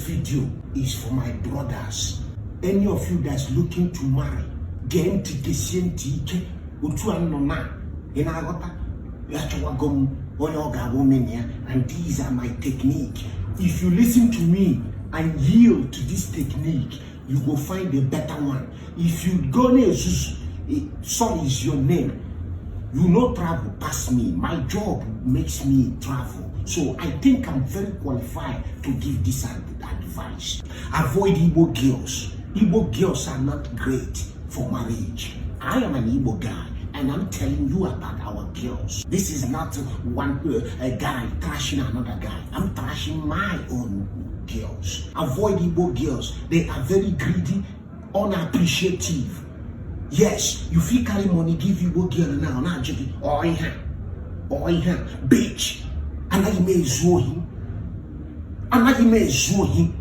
Video is for my brothers. Any of you that's looking to marry, gee ntị, gesie ntị ike. Otu a nọ na ị na-aghọta, achọwago m onye ọ ga-abụ mene ya, and these are my technique. If you listen to me and yield to this technique, you go find a better one. If you go na-ezuzu, sorry is your name. You no travel pass me. My job makes me travel. So I think I'm very qualified to give this advice. Avoid Igbo girls. Igbo girls are not great for marriage. I am an Igbo guy and I'm telling you about our girls. This is not one a guy trashing another guy. I'm trashing my own girls. Avoid Igbo girls. They are very greedy, unappreciative. Yes, you fit carry money give Igbo girl now, now gị ọ ihe a, ọ ihe a, bitch. Anaghị m ezu ohi. Anaghị m ezu ohi.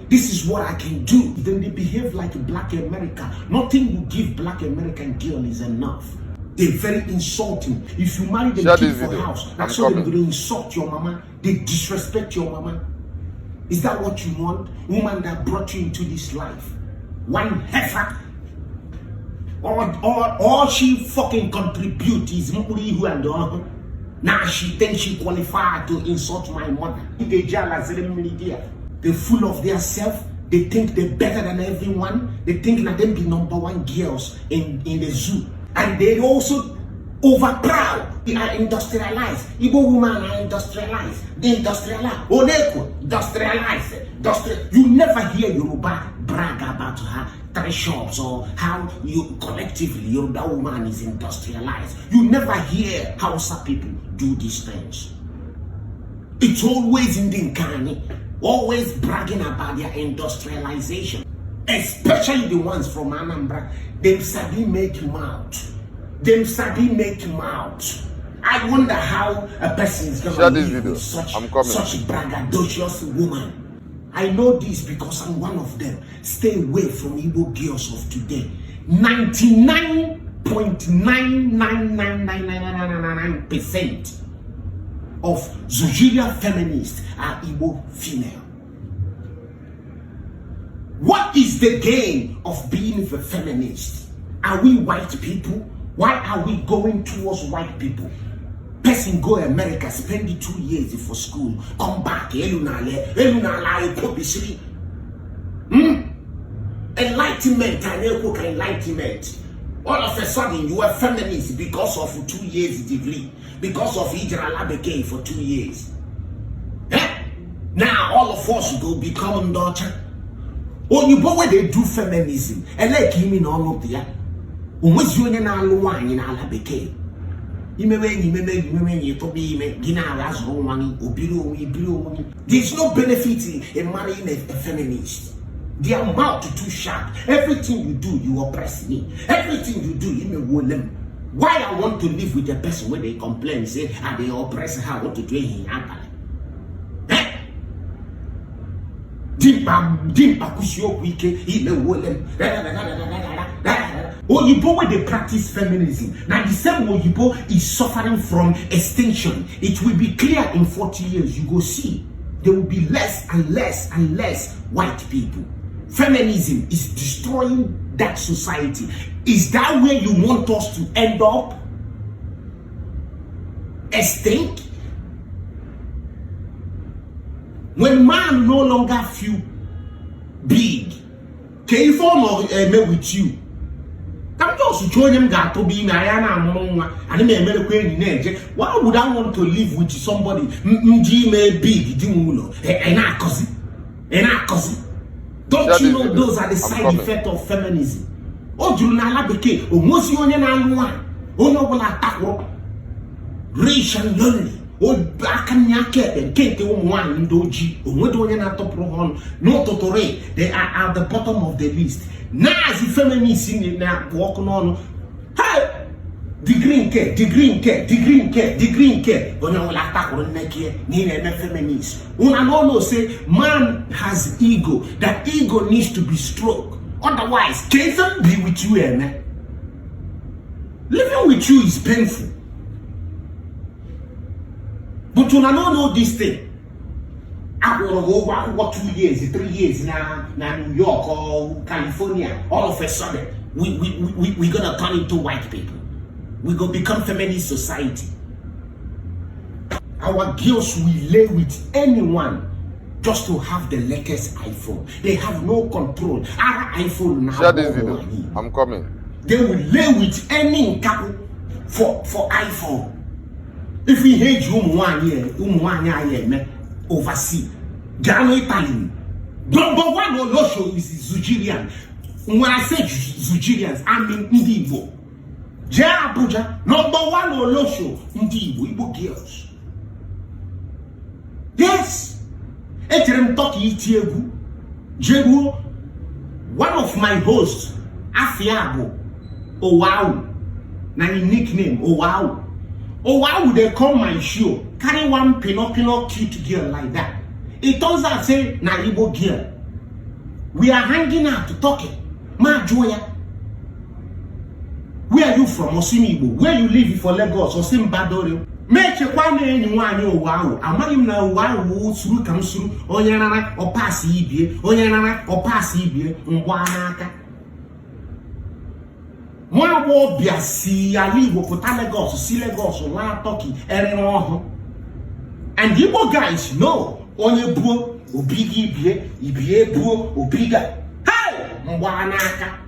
This is what I can do. Then they behave like Black America. Nothing you give Black American girl is enough. They're very insulting. If you marry them Share keep this for video. house, I'm na so them coming. go insult your mama. They disrespect your mama. Is that what you want? Woman that brought you into this life. One heifer. All she fucking contribute is mkpụrụ ihu and ọhụ. Now she thinks she qualified to insult my mother. They're full of their self. They think they're better than everyone. They think that them be number one girls in the zoo. And they also over proud. They are industrialized. Igbo women are industrialized. They industrialized. Oneko, industrialized. You never hear Yoruba brag about her three shops or how you collectively Yoruba woman is industrialized. You never hear Hausa people do these things. It's always in the Nkani, always bragging about their industrialization, especially the ones from Anambra. Them sabi make mouth. Them sabi make mouth. I wonder how a person is gonna Share this live video. with such I'm coming. such braggadocious woman. I know this because I'm one of them. Stay away from Igbo girls of today. 99.9999999% of Zujiria feminists are Igbo female. What is the gain of being a feminist? Are we white people? Why are we going towards white people? Person go America, spend the 2 years for school, come back, elu n'ala, elu n'ala, ekobisiri. Enlightenment, and enlightenment. All of a sudden, you are feminist because of 2 years degree, because of ijere ala bekee for 2 years. Eh? Now all of us go become ndị ọcha. Oyibo wey dey do feminism, ele ka imi na ọnụ dị ya. Onwezi onye na-alụ nwaanyị n'ala bekee. Imewe enyi, meme enyi, meme enyi, tụba ime, gị na-agha zụrụ nwa gị, obiri onwe, ibiri onwe gị. There is no benefit in marrying a feminist. Their mouth too sharp. Everything you do, you oppress me. Everything you do, imewole m. Why I want to live with a person when they complain, say, and they oppress her, what to do in abalị? Eh? Dimkpa dimkpa kwụsị okwu ike, imewole m. Oyibo wey dey practice feminism, na the same Oyibo is suffering from extinction. It will be clear in 40 years, you go see. There will be less and less and less white people. Feminism is destroying that society. Is that where you want us to end up? Extinct? When man no longer feel big, ka ife ọ nọ eme with you? Ka m just chọọ onye m ga-atụba ime anya na-amụrụ nwa, ana m emerekwa enyi na-eje. Why would I want to live with somebody m ji ime big di m ụlọ ị na-akọzi, ị na-akọzi? Don't Share you this know video. those are the I'm side coming. effect of feminism? O juru n'ala bekee, o nwezi onye na-alụ nwaanyị, onye ọbụla takwụrụ, rich and lonely. Aka nne aka ekpe nke ụmụ nwaanyị ndị ojii, onwedị onye na-atọpụrụ ha ọnụ n'ụtụtụ rị. They are at the bottom of the list. Naazi feminist na-akpụ ọkụ n'ọnụ ha, degree nke degree nke degree nke degree nke onye ọbụla takwuru nne gị na ị na-eme feminist. Una no know say man has ego. That ego needs to be stroked. Otherwise, ka ife m be with you eme? Living with you is painful. But una no know this thing. Akwụrụ gị ụgwọ akwụkwọ 2 years, 3 years na New York or California. All of a sudden, we gonna turn into white people. We go become feminist society. Our girls will lay with anyone just to have the latest iPhone. They have no control. Our iPhone now. Share this video. I'm coming. They will lay with any couple for iPhone. If we hate you, ụmụ nwanyị anyị eme overseas. Gaa Italy. Number one olosho is Zugirian. When I say Zugirians, I mean ndị Igbo. Jee Abuja, number one olosho, ndị Igbo, Igbo girls. Yes. Echere m Turkey iti egwu, jeruo, one of my hosts, afia bụ Owawu, na him nickname Owawu. Owawu dey come my show, carry one pino pino cute girl like that. It turns out say na Igbo girl. We are hanging out, talking. Ma jụọ ya, "Where are you from?" Ọ sị m Igbo. "Where you live for Lagos?" Ọ sị m Badore. Ma echekwa na enyi nwaanyị ụwa ahụ, amaghị m na ụwa ahụ suru ka m suru onye rara ọpasị ibie, onye rara ọpasị ibie ngwa n'aka. Nwa agbọghọbịa si ala Igbo pụta Lagos, si Lagos laa Turkey erere ọhụ. And Igbo guys know, onye buo obi gị ibie, ibie buo obi ga hey mgba n'aka.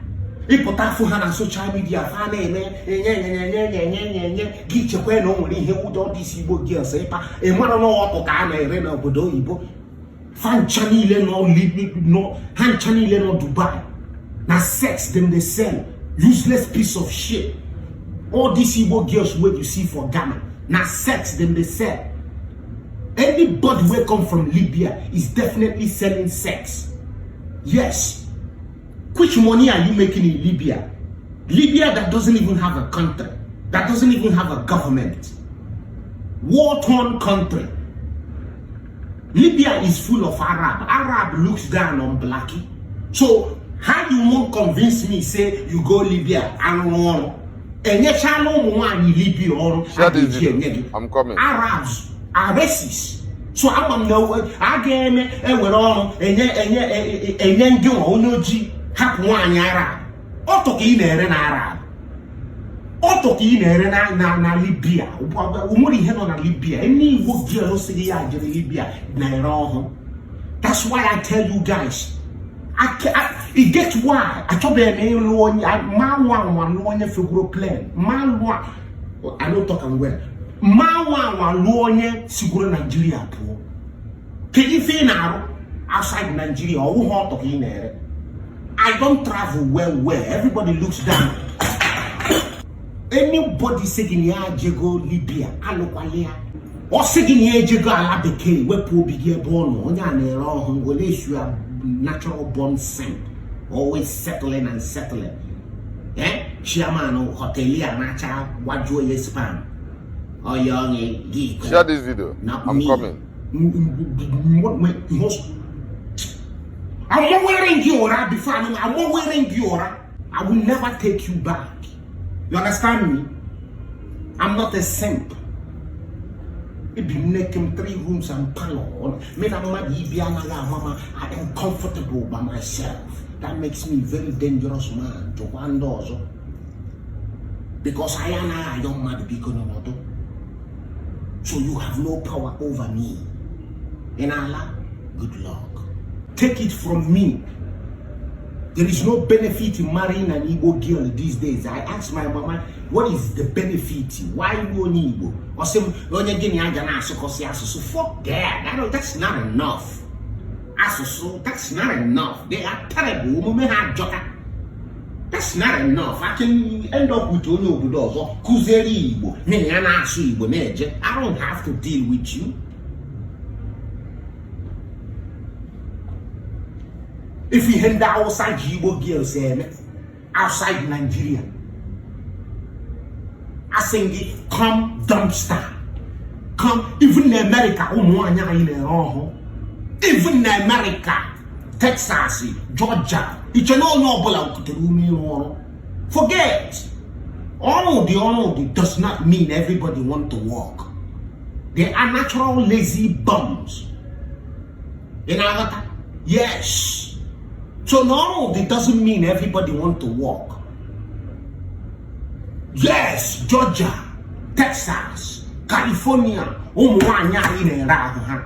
Ịpụta afụ ha na social media, fa na-eme enye enye enye enye enye enye enye gị, chekwa na o nwere ihe ụjọ dị isi Igbo girls ịpa. Ị mara na ọtụ ka a na-ere n'obodo oyibo. Fa ncha niile nọ, ha ncha niile nọ Dubai na sex dem dey sell, useless piece of shit. All these Igbo girls wey you see for Ghana, na sex dem dey sell. Anybody wey come from Libya is definitely selling sex. Yes. Which money are you making in Libya? Libya that doesn't even have a country, that doesn't even have a government. War-torn country. Libya is full of Arab. Arab looks down on Blackie. So how you won't convince me say you go Libya and ọrụ? Enyechala ụmụ nwaanyị Libya ọrụ. Share this video. I'm coming. Arabs are racist. So ama m na a ga-eme ewere ọrụ enye enye enye ndị nwa onye ojii, hapụ nwaanyị Arab. Ọtụ ka ị na-ere na Arab, ọtụ ka ị na-ere na Libya. O nwere ihe nọ na Libya. Any Igbo girl sị gị ya jere Libya na-ere ọhụ. That's why I tell you guys, I get why achọbeghị m ịlụ onye ma nwa nwa lụọ onye fegoro plane ma lụọ. I no talk am well. Ma nwa nwa lụọ onye sigoro Nigeria pụọ. Kedu ife ị na-arụ outside Nigeria? Ọwụghị ọtụ ka ị na-ere. I don't travel well well. Everybody looks down. Anybody sị gị na ya ejego Libya, alụkwala ya. Ọ sị gị na ya ejego ala bekee, wepụ obi gị ebe ọ nọ. Onye a na-ere ọhụụ were esu ya, natural born simp, always settling and settling. Eh, chairman hotelier na-acha gbajuo ya spam ọya onye gị. Share this video. Not I'm me. coming. I'm wearing gị ụra before I'm wearing gị ụra. I will never take you back. You understand me? I'm not a simp. Ebi m neke m three rooms and parlor. Me na mmadụ ibi anaghị ama ma I am comfortable by myself. That makes me very dangerous man. Jụkwa ndị ọzọ. Because anyị anaghị ayọ mmadụ biko n'ọnọdụ. So you have no power over me. In Allah, good luck. Take it from me. There is no benefit in marrying an Igbo girl these days. I asked my mama, "What is the benefit? Why you onye Igbo?" Or say, onye gịnị a ga na-asụkọsị asụsụ. Fuck that. That's not enough. Asụsụ, that's not enough. They are terrible. Omume ha ajọka. That's not enough. I can end up with onye obodo ọzọ kụziere Igbo. N'ihi ya na-asụ Igbo na-eje. I don't have to deal with you. If ihe ndị Hausa ji Igbo girls eme outside Nigeria, asị gị come dumpster, come. Even na America, ụmụ nwaanyị anyị na-ere ọhụ. Even na America, Texas, Georgia, iche na onye ọbụla kutere ume ịrụ ọrụ. Forget ọrụ dị, ọrụ dị does not mean everybody want to work. They are natural lazy bums. Ị na-aghọta? Yes. So na ọrụ dị doesn't mean everybody want to work. Yes, Georgia, Texas, California, ụmụ nwaanyị anyị na-ere ahụ ha.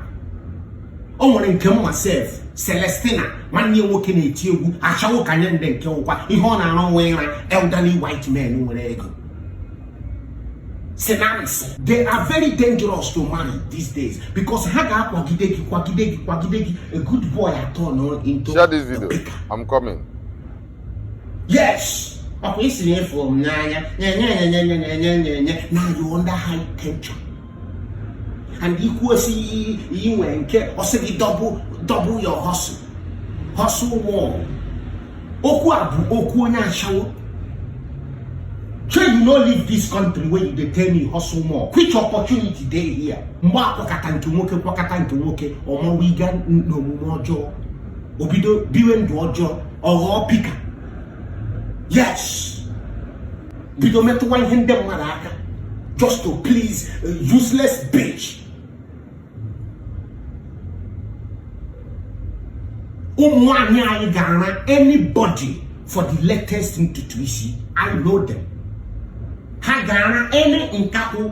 O nwere nke mma sef, Celestina, nwanne ya nwoke na-eti egwu ashawo ka nye ndị nke ụkwa ihe ọ na-arụ nwa ịra elderly white men nwere ego. Sinansi. They are very dangerous to marry these days because ha ga-akwagide gị, kwagide gị, kwagide gị, a good boy turn into Share this a video. picker. I'm coming. Yes. Ọkwa isi na ịfụ m n'anya, nye nye nye nye nye nye nye nye. Now you under high tension. And ikwu osi inwe nke ọsị gị double double your hustle. Hustle more. Okwu a bụ okwu onye ashawo. Shey you no leave this country wey you dey tell me hustle more? Which opportunity dey here? Mgbe akwakọta nke nwoke, kwakọta nke nwoke, ọmọwiga n'omume ọjọọ, o bido biwe ndụ ọjọọ, ọ ghọọ picker. Yes, bido metụwa ihe ndị mmadụ aka just to please a useless bitch. Ụmụ nwaanyị anyị ga-ara anybody for the latest ntutu isi. I know them. Ha ga-ara any nkakwụ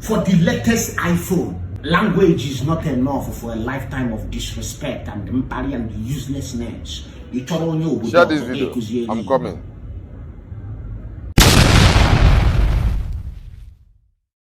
for the latest iPhone. Language is not enough for a lifetime of disrespect and mkparị and uselessness. Ị chọrọ onye obodo Share this ọzọ video. ga-ekuziere I'm Igbo. coming.